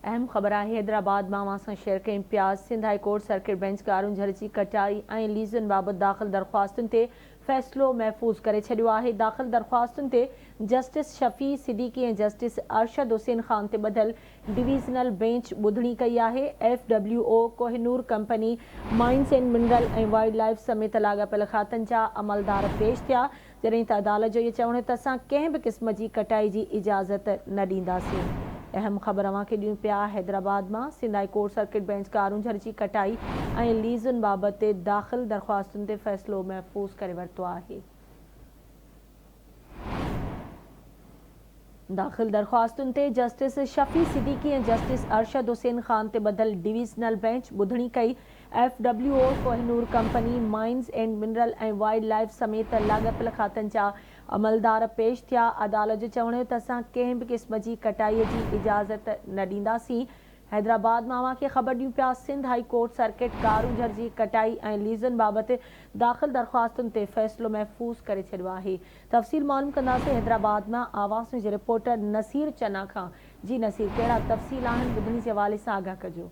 اهم خبر آهي حيدرآباد مان اوهان سان شيئر ڪيون پيا Sindh high court circuit bench Karoonjhar جي ڪٽائي ۽ ليزن بابت داخل درخواستن تي فيصلو محفوظ ڪري ڇڏيو آهي داخل درخواستن تي جسٽس شفيع صديقي ۽ جسٽس ارشد حسين خان تي ٻڌل ڊويزنل بينچ ٻڌڻي ڪئي آهي F W O Kohinoor company mines and mineral ۽ wild life سميت لاڳاپيل کاتن جا عملدار پيش ٿيا جڏهن ته عدالت جو اهو چوڻ هو ته اسان ڪنهن به قسم جي ڪٽائي جي اجازت نه ڏينداسين. اهم خبر اوهان کي ڏيون پيا حيدرآباد مان Sindh high court circuit bench Karoonjhar جي ڪٽائي ۽ ليزن بابت داخل درخواستن تي فيصلو محفوظ ڪري ورتو آهي. داخل درخواستن تي جسٽس شفيع صديقي ۽ جسٽس ارشد حسين خان تي ٻڌل ڊويزنل بينچ ٻڌڻي ڪئي. F W O Kohinoor company, mines and mineral ۽ wild life سميت لاڳاپيل کاتن جا عملدار پيش ٿيا. عدالت جو چوڻ هيو ته اسان ڪنهن به قسم جي ڪٽائي جي اجازت نه ڏينداسين. حيدرآباد مان اوهان کي خبر ڏيون پيا Sindh high court circuit Karoonjhar جي ڪٽائي ۽ ليزن بابت داخل درخواستن تي فيصلو محفوظ ڪري ڇڏيو آهي. تفصيل معلوم ڪنداسين حيدرآباد مان آواز نيوز جي رپورٽر نصير چنا کان جي نصير ڪهڙا تفصيل آهن ٻڌڻي جي حوالي سان آگاهه ڪجو.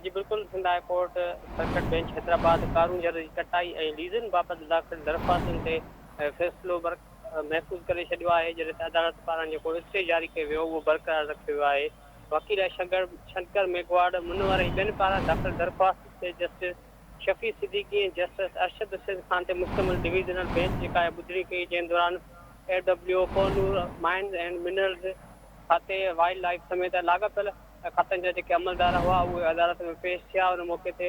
جي بلڪل Sindh high court circuit bench Hyderabad Karoonjhar جي ڪٽائي ۽ ليزن بابت داخل درخواستن تي فيصلو محفوظ ڪري ڇڏيو آهي جڏهن ته عدالت پاران جيڪو اسٽي جاري ڪيو ويو اهو برقرار رکيو ويو آهي وڪيل شنڪر ميگهواڙ منور ۽ ٻين پاران داخل درخواست تي جسٽس شفيع صديقي ۽ جسٽس ارشد حسين خان تي مشتمل ڊويزنل بينچ جيڪا آهي ٻڌڻي ڪئي جنهن دوران A W O Kohinoor mines and minerals کاتي وائلڊ لائيف سميت لاڳاپيل کاتن جا جيڪي عملدار هئا اهي عدالت ۾ پيش ٿيا ان موقعي تي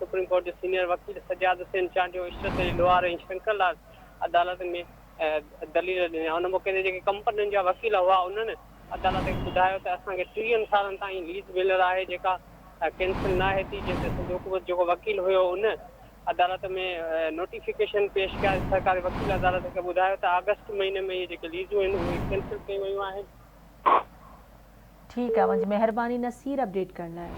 سپريم ڪورٽ جو سينيئر وڪيل سجاد حسين چانڊيو عشرت علي لوهار ۽ شنڪر لال عدالت ۾ دليل ڏنا ان موقعي تي جيڪي ڪمپنين جا وڪيل هئا انهن عدالت کي ٻڌايو ته اسان کي ٽيهن سالن تائين ليز مليل آهي جيڪا ڪينسل ناهي ٿي جنهن تي سنڌ حڪومت جيڪو وڪيل هيو ان عدالت ۾ نوٽيفڪيشن پيش ڪيا سرڪاري وڪيل عدالت کي ٻڌايو ته آگسٽ مهيني ۾ اهي جيڪي ليزون آهن اهي ڪينسل ڪيون ويون آهن. ٺيڪ آ اوهان جي مهرباني نصير اپڊيٽ ڪرڻ لاء.